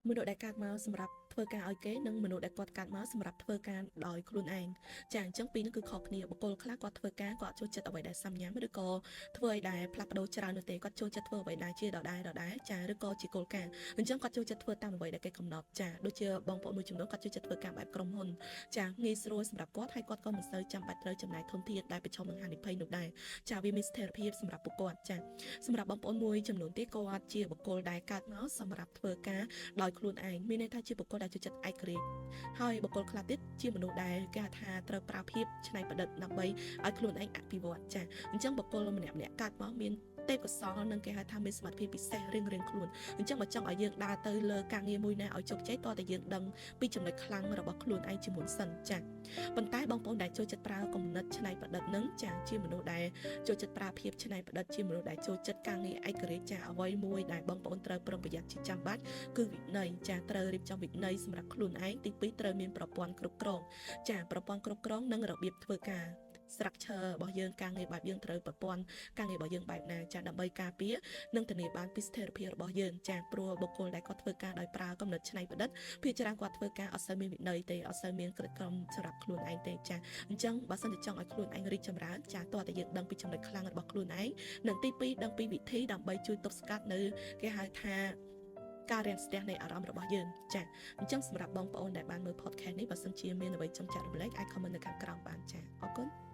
មនុស្សដែលកើតមកសម្រាប់ធ្វើការឲ្យគេនិងមនុស្សដែលគាត់កើតមកសម្រាប់ធ្វើការដោយខ្លួនឯងចាអញ្ចឹងពីរនេះគឺខុសគ្នាបុគ្គលខ្លះគាត់ធ្វើការគាត់ចូលចិត្តអ្វីដែលសាំញ៉ាំឬក៏ធ្វើឲ្យដែលផ្លាស់ប្ដូរច្រើននោះទេគាត់ចូលចិត្តធ្វើអ្វីដែលជាដដែលដដែលចាឬក៏ជាគោលការណ៍អញ្ចឹងគាត់ចូលចិត្តធ្វើតាមអ្វីដែលគេកំណត់ចាដូចជាបងប្អូនមួយចំនួនគាត់ចូលចិត្តធ្វើការបែបក្រុមហ៊ុនចាងាយស្រួលសម្រាប់គាត់ហើយគាត់ក៏មិនសូវចាំបាច់ត្រូវចំណាយធនធានដែលប្រឈមនឹងហានិភ័យនោះដែរចាវាមានស្ថិរភាពសម្រាប់ពួកគាត់ចាសម្រាប់បងប្អូនមួយចំនួនទៀតគាត់ជាបុគ្គលដែលកើតមកសម្រាប់ធ្វើការដោយខ្លួនឯងមានន័យថាជាបុគ្គលដែលចូលចិត្តឯករាជ្យហើយបុគ្គលខ្លះទៀតជាមនុស្សដែលគេហៅថាត្រូវប្រើភាពច្នៃប្រឌិតដើម្បីឲ្យខ្លួនឯងអភិវឌ្ឍចាអញ្ចឹងបុគ្គលម្នាក់ម្នាក់កើតមកមានទេពកោសល្យនិងគេហៅថាមានសមត្ថភាពពិសេសរៀងៗខ្លួនអញ្ចឹងបើចង់ឲ្យយើងដើរទៅលើការងារមួយណាឲ្យជោគជ័យតើតែយើងដឹងពីចំណុចខ្លាំងរបស់ខ្លួនឯងជាមុនសិនចាប៉ុន្តែបងប្អូនដែលចូលចិត្តប្រើគំនិតច្នៃប្រឌិតនឹងចាជាមនុស្សដែលចូលចិត្តប្រើភាពច្នៃប្រឌិតជាមនុស្សដែលចូលចិត្តការងារឯករាជ្យចាអ្វីមួយដែលបងប្អូនត្រូវប្រុងប្រយ័ត្នជាចាំបាច់គឺវិន័យចាត្រូវរៀបចំវិន័យសម្រាប់ខ្លួនឯងទី2ត្រូវមានប្រព័ន្ធគ្រប់គ្រងចាប្រព័ន្ធគ្រប់គ្រងនិងរបៀបធ្វើការ structure របស់យើងការងារបែបយើងត្រូវប្រព័ន្ធការងាររបស់យើងបែបណាចាដើម្បីការពារនិងធានាបានពីស្ថិរភាពរបស់យើងចាព្រោះបុគ្គលដែលគាត់ធ្វើការដោយប្រើគំនិតច្នៃប្រឌិតភាគច្រើនគាត់ធ្វើការអត់សូវមានវិន័យទេអត់សូវមានក្រិតក្រមសម្រាប់ខ្លួនឯងទេចាអញ្ចឹងបើសិនជាចង់ឲ្យខ្លួនឯងរីកចម្រើនចាតើតែយើងដឹងពីចំណុចខ្លាំងរបស់ខ្លួនឯងនិងទី2ដឹងពីវិធីដើម្បីជួយទប់ស្កាត់នៅគេហៅថាការរាំងស្ទះនៃអារម្មណ៍របស់យើងចាអញ្ចឹងសម្រាប់បងប្អូនដែលបានមើល podcast នេះបើសិនជាមានអ្វីចង់ចែករំលែកអាច comment នៅខាងក្រោមបានចាអរគុណ។